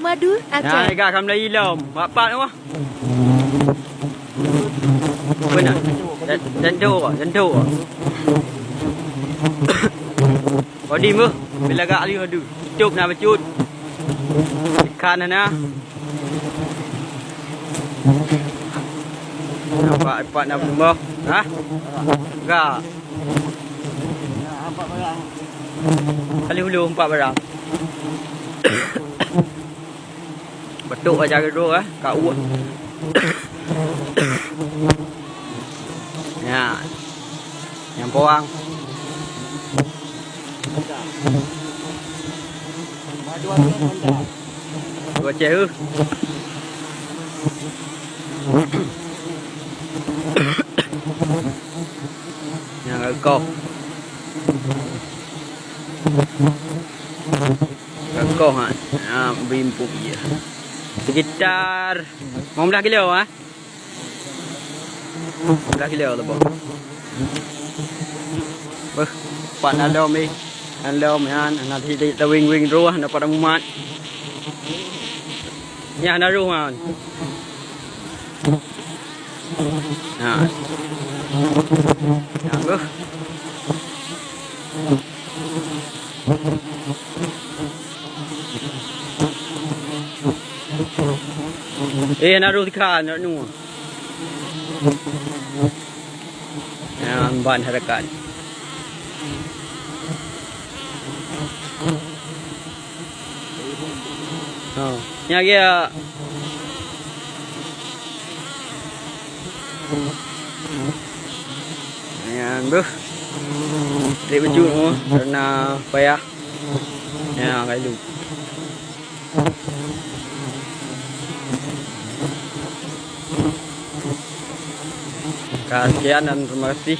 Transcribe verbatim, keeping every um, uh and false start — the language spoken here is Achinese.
Madu Aceh. Nah, ka, ka mulai ilom. Bapak tu mah. Beuna. Tentu, tentu. Odi meuh, bila gak ali adu. Cop na bacut. Ikan na. Nampak, nampak na berubah. Ha? Gak. Kali hulu empat barang. Betul aja gedung, eh, ka ueh. Ya. Nyang poang. Dua ceh, eh. Nyang reukoh. Reukoh, ha. Ha, beri empuk je. Sekitar lima belas kilo, ha. Lima belas kilo tu, Bang. Beuh, pat na lom, eh. Na lom, nyan, na di, di, tawing-wing roh, na pat mumat. Nyan na roh, man. Nah. Nah, beuh. Eh, na roh tikha, na nu. Nah, ban harakat. Oh, nyan lagi ya. Nyan beuh. Trép bacut mu, karena payah. Nyan, kayu. Ka, sekian dan terima kasih.